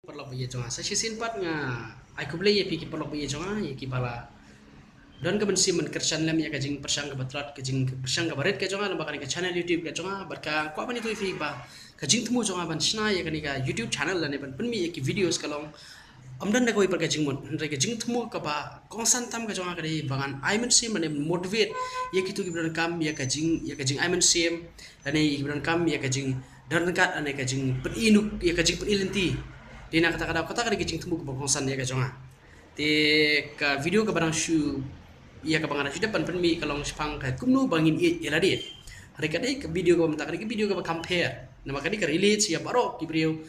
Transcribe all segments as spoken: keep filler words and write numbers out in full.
Paralok ba ïeit jong nga, sa shisien pat nga ai khublei ïa phi ki paralok ba ïeit jong nga, ïa kiba la don ka mynsiem ban kyrshan lem ïa ka jingpyrshang kaba tlot, ka jingpyrshang kaba rit ka jong nga lyngba kane ka channel YouTube ka jong nga. Bad nga kwah ban ïathuh ïa phi ba ka jingthmu jong nga ban shna ïa kane ka YouTube channel lane ban pynmih ïa ki videos ka long ym don da kawei pat ka jingmut, hynrei ka jingthmu kaba kongsan tam ka jong nga ka dei ba ngan ai mynsiem lane motivate ïa kito kiba donkam ïa ka jing, ïa ka jingai mynsiem lane ïa kiba donkam ïa ka jingdon ryngkat lane ka jingpyni nuk, ïa ka jingpyni lynti. Te na kata ka daw kata ka dei ka jingthmu kaba kongsan ïa ka jong nga. Te ka video kaba dang shu, ïa kaba nga dang shu dep ban pynmih ka long shaphang ka kumno ba ngin ïeit ïa lade. Hynrei ka dei ka video kaba mynta ka dei ka video kaba compare, namar ka dei ka relate ïa baroh ki briew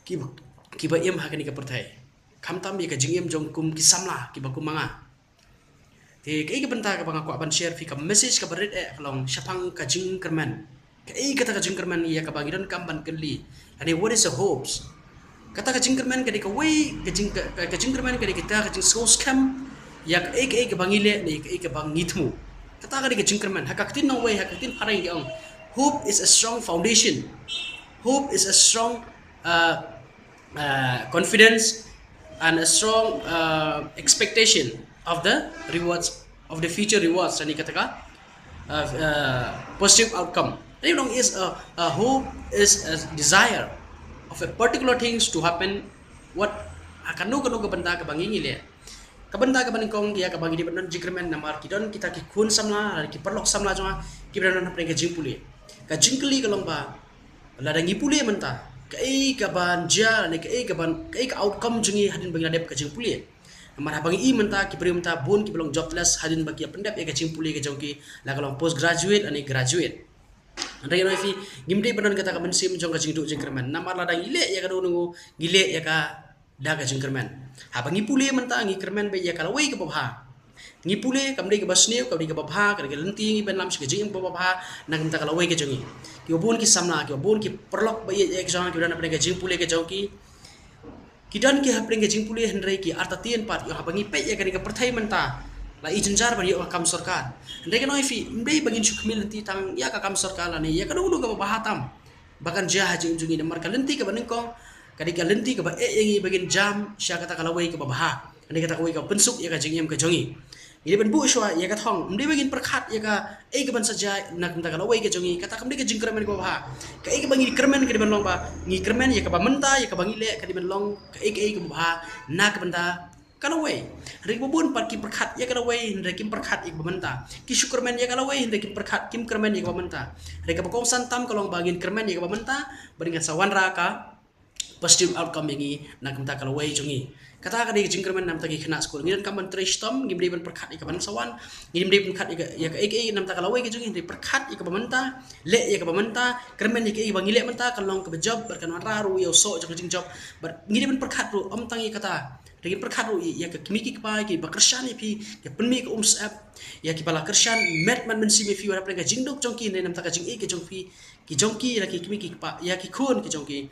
kiba, kiba im ha kane ka pyrthei, khamtam ïa ka jingim jong kum ki samla kiba kum ma nga. Te kaei ka bynta kaba nga kwah ban share phi ka message kaba rit eh ka long shaphang ka jingkyrmen. Kaei kata ka jingkyrmen ïa kaba ngi donkam ban kylli, lane what is the hopes? Kata ka jingkyrmen ka dei kawei ka jing, ka, ka jingkyrmen ka dei kata ka jingsngewskhem ïa kaei kaei kaba ngi leh ne kaei kaba ngi thmu. Kata ka dei ka jingkyrmen. Ha ka ktien nongwei, ha ka ktien phareng ki ong, hope is a strong foundation. Hope is a strong, uh, uh, confidence and a strong, uh, expectation of the rewards, of the future rewards, lane kata ka, uh, uh, positive outcome. Lane long is a, a hope is a desire of a particular things to happen, what, ha kano kano ka bynta kaba ngi, ngi leh. Ka bynta kaba nyngkong ïa kaba ngi dei ban don jingkyrmen namar ki don kita ki khun samla, ki paralok samla jong nga kiba don hapdeng ka jingpule. Ka jingkylli ka long ba lada ngi pule mynta, kaei kaban jia ne kaei kaban, kaei ka outcome jong ngi hadien ba ngi la dep ka jingpule? Namar haba ngi i mynta ki briew mynta bun kiba long jobless hadien ba ki ïa pyndep ïa ka jingpule ka jong ki, la ka long post graduate lane graduate. Hynrei ngi ong ïa phi, ngim dei ban don kata ka mynsiem jong ka jingduh jingkyrmen. Namar lada ngi leh ïa kano kano, ngi leh ïa ka da ka jingkyrmen. Haba ngi pule mynta ngi kyrmen beit ïa ka lawei kaba bha. Ngi pule kam dei kaba sniew, kam dei kaba bha, ka dei ka lynti ngi ban lam sha ka jingim kaba bha na ka bynta ka lawei ka jong ngi. Kiba bun ki samla, kiba bun ki paralok ba ïeit ïa ka jong, kiba don hapdeng ka jingpule ka jong ki, ki don ki hapdeng ka jingpule hynrei ki artatien pat. Ïa haba ngi peit ïa kane ka pyrthei mynta la i jynjar ban ïoh ka kam sorkar. Hynrei ngan ong ïa phi, ym dei ba ngin shu khmih lynti tang ïa ka kam sorkar lane ïa kano kano kaba bha tam ba kan jia ha jingim jong ngi, namar ka lynti kaba nyngkong ka dei ka lynti kaba eh ïa ngi ba ngin jam sha kata ka lawei kaba bha, ka dei kata kawei kaba pynsuk ïa ka jingim ka jong ngi. Ngi dei ban buh shuwa ïa ka thong, ym dei ba ngin pyrkhat ïa kaei kaban sa jia na ka bynta ka lawei ka jong ngi. Kata kam dei ka jingkyrmen kaba bha. Kaei kaba ngi kyrmen ka dei ban long ba ngi kyrmen ïa kaba mynta, ïa kaba ngi leh ka dei ban long kaei kaei kaba bha na ka bynta ka lawei. Hynrei kiba bun pat ki pyrkhat ïa ka lawei hynrei kim pyrkhat ïa kaba mynta. Ki shu kyrmen ïa ka lawei hynrei kim pyrkhat, kim kyrmen ïa kaba mynta. Hynrei kaba kongsan tam ka long ba ngin kyrmen ïa kaba mynta bad ngin sa wanrah ka positive outcome ïa ngi na ka bynta ka lawei jong ngi. Kata ka dei ka jingkyrmen na ka bynta ki khynnah skul. Ngi donkam ban trei shitom, ngim dei ban pyrkhat ïa kaban sa wan, ngim dei ban pyrkhat ïa ka, ïa kaei kaei na ka bynta ka lawei ka jong ngi, hynrei pyrkhat ïa kaba mynta, leh ïa kaba mynta, kyrmen ïa kaei ba ngi leh mynta kan long kaba jop bad kan wanrah ruh ïa u soh jong ka jingjop. Bad ngi dei ban pyrkhat ruh ym tang ïa kata, hynrei ngin pyrkhat ruh ïa, ïa ka kmie ki kpa kiba kyrshan ïa phi, ki pynmih ka umsyep, ïa kiba la kyrshan met man mynsiem ïa phi wat hapdeng ka jingduk jong ki ne na ka bynta ka jingïeit ka jong phi, ki jong ki, ïa ki kmie ki kpa, ïa ki khun ki jong ki,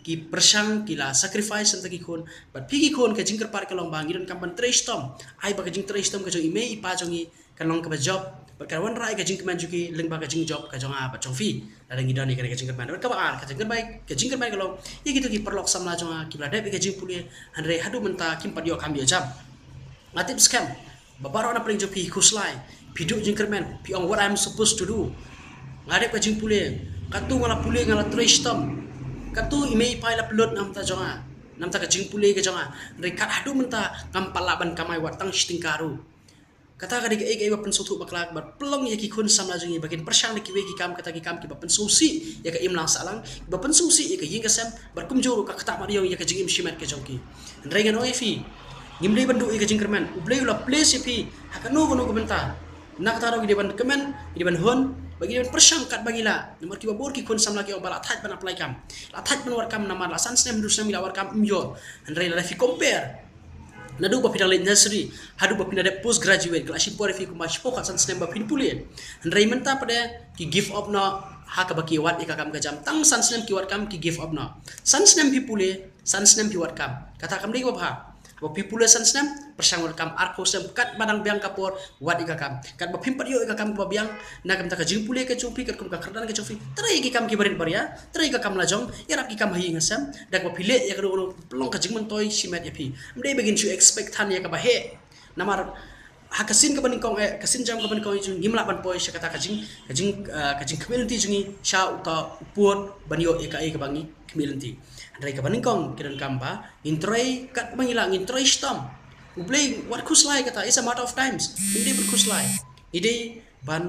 ki pyrshang, ki la sacrifice na ka bynta ki khun. Bad phi ki khun ka jingkyrpad ka long ba ngi donkam ban trei shitom, ai ba ka jingtrei shitom ka jong i mei i pa jong ngi kan long kaba jop bad kan wanrah ïa ka jingkmen jong ki lyngba ka jingjop ka jong nga bad jong phi. Lada ngi don ïa kane ka jingkyrmen. Bad kaba ar, ka jingkyrmen, ka jingkyrmen ka long ïa kito ki paralok samla jong nga kiba la dep ïa ka jingpule hynrei haduh mynta kim pat ïoh kam ïoh jam. Nga tip skhem ba baroh na pdeng jong phi khuslai, phi duh jingkyrmen, phi ong what I'm supposed to do. Nga dep ka jingpule, katto nga la pule, nga la trei shitom, katto i mei i pa i la pynlut na ka bynta jong nga, na ka bynta ka jingpule ka jong nga, hynrei kat haduh mynta ngam pat lah ban kamai wat tang shi tyngka ruh. Kata ka dei kaei kaei ba pynsngewthuh bakla, ba pynlong ïa ki khun samla jong ngi ba kin pyrshang da kiwei ki kam, kata ki kam kiba pynsngewsih ïa ka imlang sahlang, kiba pynsngewsih ïa ka ïing ka sem, bad kumjuh ruh ka ktah mat ïong ïa ka jingim shimet ka jong ki. Hynrei ngan ong ïa phi, ngim dei ban duh ïa ka jingkyrmen. U Blei u la place ïa phi ha kano kano ka bynta. Na kata ruh ngi dei ban kmen, ngi dei ban hun, bad ngi dei ban pyrshang katba ngi lah. Namar kiba bun ki khun samla ki ong ba la thait ban apply kam, la thait ban wad kam namar la san snem hynriew snem ngi la wad kam ym ïoh. Hynrei lada phi compare naduh ba phi dang leit nursery haduh ba phi la dep post graduate, ka la shim por ïa phi kumba shiphew khatsan snem ba phin pule. Hynrei mynta pat de ki give up noh ha kaba ki wad ïa ka kam ka jam. Tang san snem ki wad kam, ki give up noh. San snem phi pule, san snem phi wad kam. Kata kam dei kaba bha. Ba phi pule san snem, pyrshang wan kam arphew snem, katba dang biang ka por, wat ïa ka kam. Katba phim pat ïoh ïa ka kam kaba biang, na ka bynta ka jingpule ka jong phi, katkum ka kyrdan ka jong phi, trei ki kam kiba rit ba ria, trei ka kam la jong, ïarap ki kam ha ïing ha sem, da kaba phi leh ïa kano kano, pynlong ka jingmyntoi shimet ïa phi. Ym dei ba ngin shu expect than ïa kaba heh. Namar ha ka sien kaba nyngkong, eh, ka sienjam kaba nyngkong jong ngi, ngim lah ban poi sha kata ka jing, ka jing, eh, ka jingkhmih lynti jong ngi sha uta u pud ban ïoh ïa kaei kaba ngi khmih lynti. Hynrei kaba nyngkong, ki donkam ba ngin trei katba ngi lah, ngin trei shitom. U Blei wat khuslai, kata is a matter of times. Ym dei ban khuslai. Ngi dei ban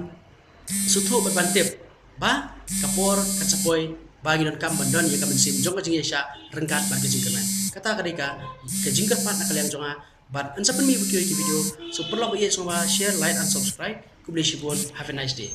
sngewthuh bad ban tip ba ka por kan sa poi ba ngi donkam ban don ïa ka mynsiem jong ka jingïaishah ryngkat bad ka jingkyrmen. Kata ka dei ka, ka jingkyrpad na ka liang jong nga. Bad yn sa pynmih ba ki, ki video. So pynlong ba ïeit sngewbha share, like and subscribe. Khublei shibun. Have a nice day.